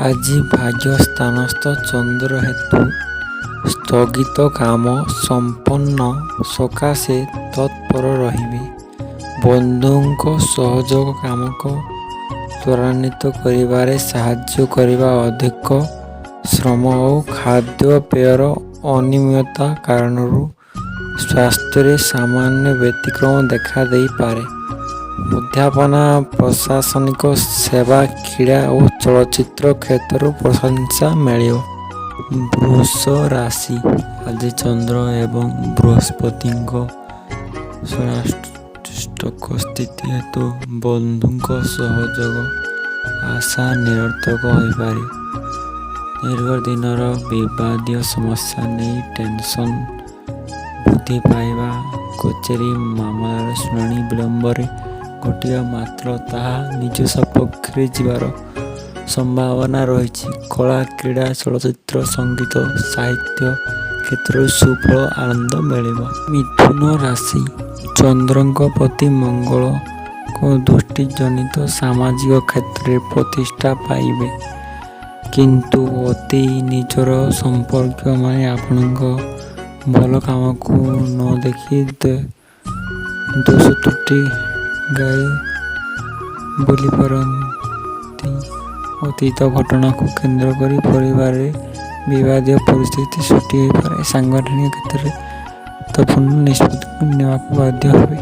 ଆଜି ଭାଗ୍ୟ ସ୍ଥାନସ୍ଥ ଚନ୍ଦ୍ର ହେତୁ ସ୍ଥଗିତ କାମ ସମ୍ପନ୍ନ ସକାଶେ ତତ୍ପର ରହିବେ। ବନ୍ଧୁଙ୍କ ସହଯୋଗ କାମକୁ ତ୍ୱରାନ୍ୱିତ କରିବାରେ ସାହାଯ୍ୟ କରିବ। ଅଧିକ ଶ୍ରମ ଓ ଖାଦ୍ୟପେୟର ଅନିୟମିତତା କାରଣରୁ ସ୍ୱାସ୍ଥ୍ୟରେ ସାମାନ୍ୟ ବ୍ୟତିକ୍ରମ ଦେଖା ଦେଇପାରେ। ଅଧ୍ୟାପନା, ପ୍ରଶାସନିକ ସେବା, କ୍ରୀଡ଼ା ଓ ଚଳଚ୍ଚିତ୍ର କ୍ଷେତ୍ରରୁ ପ୍ରଶଂସା ମିଳିବ। ବୃଷ ରାଶି, ଆଜି ଚନ୍ଦ୍ର ଏବଂ ବୃହସ୍ପତିଙ୍କ ଷଡ଼ାଷ୍ଟକ ସ୍ଥିତି ହେତୁ ବନ୍ଧୁଙ୍କ ସହଯୋଗ ଆଶା ନିରର୍ଥକ ହୋଇପାରେ। ଦୀର୍ଘ ଦିନର ବିବାଦୀୟ ସମସ୍ୟା ନେଇ ଟେନସନ୍ ବୃଦ୍ଧି ପାଇବ। କଚେରୀ ମାମଲାର ଶୁଣାଣି ବିଳମ୍ବରେ ଘଟିବ, ମାତ୍ର ତାହା ନିଜ ସପକ୍ଷରେ ଯିବାର ସମ୍ଭାବନା ରହିଛି। କଳା, କ୍ରୀଡ଼ା, ଚଳଚ୍ଚିତ୍ର, ସଙ୍ଗୀତ, ସାହିତ୍ୟ କ୍ଷେତ୍ରରୁ ସୁଫଳ ଆନନ୍ଦ ମିଳିବ। ମିଥୁନ ରାଶି, ଚନ୍ଦ୍ରଙ୍କ ପ୍ରତି ମଙ୍ଗଳଙ୍କ ଦୃଷ୍ଟି ଜନିତ ସାମାଜିକ କ୍ଷେତ୍ରରେ ପ୍ରତିଷ୍ଠା ପାଇବେ। କିନ୍ତୁ ଅତି ନିଜର ସମ୍ପର୍କୀୟମାନେ ଆପଣଙ୍କ ଭଲ କାମକୁ ନ ଦେଖି ଦୋଷ ତ୍ରୁଟି ଗାଇ ବୁଲିପାରନ୍ତି। ଅତୀତ ଘଟଣାକୁ କେନ୍ଦ୍ର କରି ପରିବାରରେ ବିବାଦୀୟ ପରିସ୍ଥିତି ସୃଷ୍ଟି ହୋଇପାରେ। ସାଂଗଠନିକ କ୍ଷେତ୍ରରେ ଗୁରୁତ୍ୱପୂର୍ଣ୍ଣ ନିଷ୍ପତ୍ତି ନେବାକୁ ବାଧ୍ୟ ହେବେ।